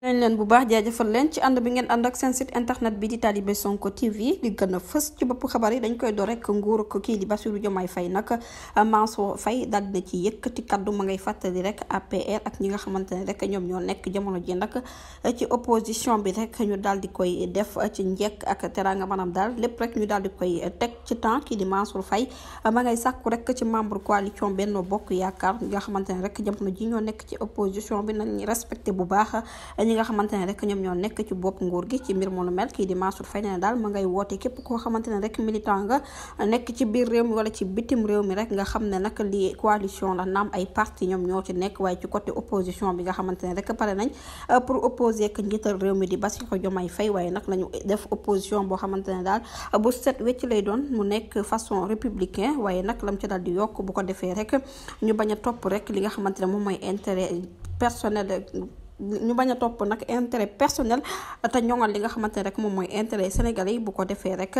nañ leen bu baax jaajëfal leen ci ànd bi ngeen ànd ak seen site internet bi di Talibé Sonko TV li gën a fës ci bopp xabar yi dañ koy door rek nguur ko kii di Bassirou Diomaye Faye nag Mansour Faye daal dina ci yëkkati kaddu ma ngay fàttali rek APR ak ñi nga xamante ne rek ñoom ñoo nekk jamono ji nag ci opposition bi rek ñu daal di koy def ci njekk ak teraanga maanaam daal lépp rek ñu daal di koy teg ci temps kii di Mansour Faye ma ngay sàkku rek ci membre coalition Benno Bokk Yaakaar ñi nga xamante ne rek jamono ji ñoo nekk ci opposition bi nañ respecté bu baax nga xamante ne rek ñoom ñoo nekk ci bopp nguur gi ci mbir mu nu mel kii di Mansour Faye ne daal ma ngay woote képp koo xamante ne rek militant nga nekk ci biir réew mi wala ci bitim réew mi rek nga xam ne nag li coalition la naam ay parti ñoom ñoo ci nekk waaye ci côté opposition bi nga xamante ne rek pare nañ pour opposer ak njiital réew mi di Bassirou Diomaye Faye waaye nag lañu def opposition boo xamante ne daal bu set wecc lay doon mu nekk façon républicain waaye nag lam ci daal di yokk bu ko defee rek ñu bañ a topp rek li nga xamante ne moom mooy intérêt personnel ñu bañ a topp nag intérêt personnel te ñoŋal li nga xamante ne rek moom mooy intérêt sénégalais yi bu ko defee rek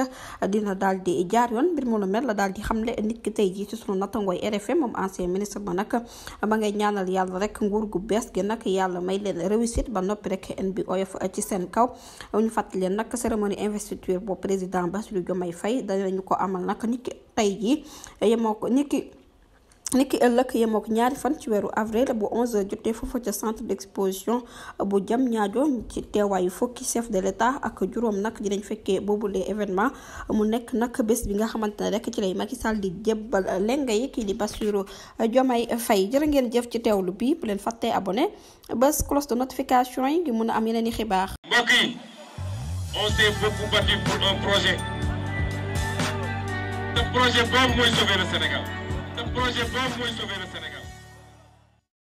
dina daal di jaar yoon mbir mu nu mel la daal di xamle nit ki tey jii ci sunu nattangooy RFM moom ancien ministre ba nag ba ngay ñaanal yàlla rek nguur gu bees gi nag yàlla may leen réussite ba noppi rek en bi oyof ci seen kaw ñu fàttali leen nag cérémonie investiture bu président Bassirou Diomaye Faye danañu ko amal nag nit ki tey jii yemoo ko niki ëllëg yemoo ko ñaari fan ci weeru avril bu 11h jotee foofu ca centre d'exposition bu Diamniadio ci teewaayu fukki chef de l'état ak juróom nag dinañ fekkee boobule événement mu nekk nag bés bi nga xamante ne rek ci lay Macky Sall di jébbal lenga yi kii di Bassirou Diomaye Faye jërë ngeen jëf ci teewlu bi bu leen fàttee abonné bés cloche de notification yi ngi mun a am yeneen i xibaar. Mbokk yi on s'est beaucoup battu pour un projet. Ce projet boobu mooy sauver le Sénégal. Ce projet boobu mooy sauver le Sénégal.